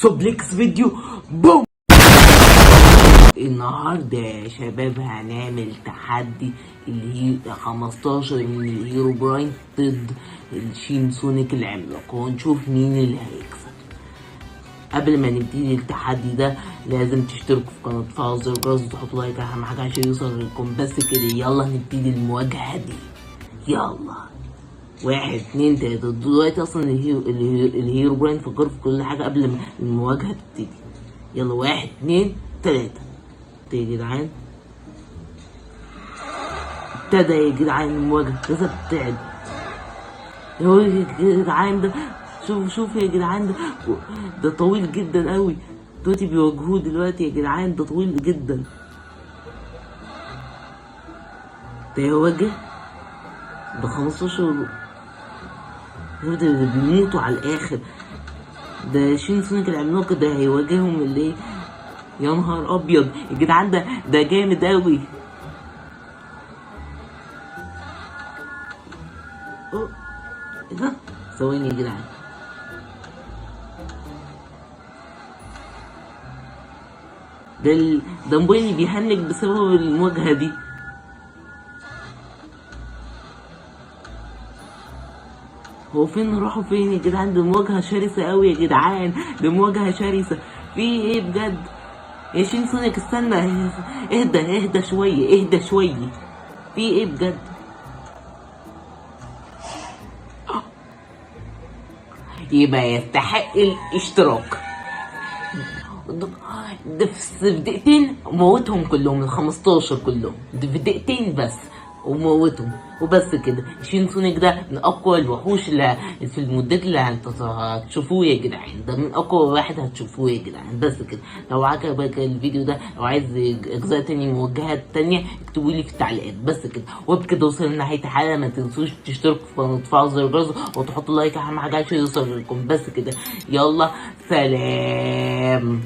suplex فيديو بوم. النهارده يا شباب هنعمل تحدي اللي هي 15 من ال Herobrine ضد الشين سونيك العملاق، ونشوف مين اللي هيكسب. قبل ما نبتدي التحدي ده لازم تشتركوا في قناة، تفعلوا زر الجرس وتحطوا like، اهم حاجة عشان يوصل لكم. بس كده يلا نبتدي المواجهة دي. يلا 1 2 3. دلوقتي اصلا ال Herobrine فكر في كل حاجة قبل ما المواجهة تبتدي. يلا 1 2 3. يا جدعان ابتدى يا جدعان المواجهة، لسه بتعد. يا جدعان ده شوف شوف يا جدعان ده طويل جدا قوي. دلوقتي بيواجهوه دلوقتي يا جدعان، ده طويل جدا. ده يواجه ده 15، ده بيموتوا على الاخر. ده شين سونيك العملاق ده هيواجههم اللي ايه؟ يا نهار ابيض يا جدعان، ده جامد قوي. ايه ده؟ ثواني يا جدعان، ده موبايلي بيهنج بسبب المواجهة دي. هو فين راحوا فين يا جدعان؟ دي مواجهة شرسة قوي يا جدعان، دي مواجهة شرسة. في ايه بجد يا شين سونيك؟ استنى، اهدى اهدى شوية، اهدى شوية. في ايه بجد؟ يبقى يستحق الاشتراك. ده في دقيقتين موتهم كلهم، ال 15 كلهم، ده في دقيقتين بس وموتهم وبس كده. شين سونيك ده من اقوى الوحوش اللي في المدة اللي هتشوفوه يا جدعان، ده من اقوى واحد هتشوفوه يا جدعان. بس كده، لو عجبك الفيديو ده او عايز اجزاء تاني مواجهات تانية اكتبوا لي في التعليقات. بس كده، وبكده وصلنا لنهاية الحلقة. ما تنسوش تشتركوا في القناة وتفعلوا زر الجرس وتحطوا like، اهم حاجة عشان يوصل لكم. بس كده، يلا سلام.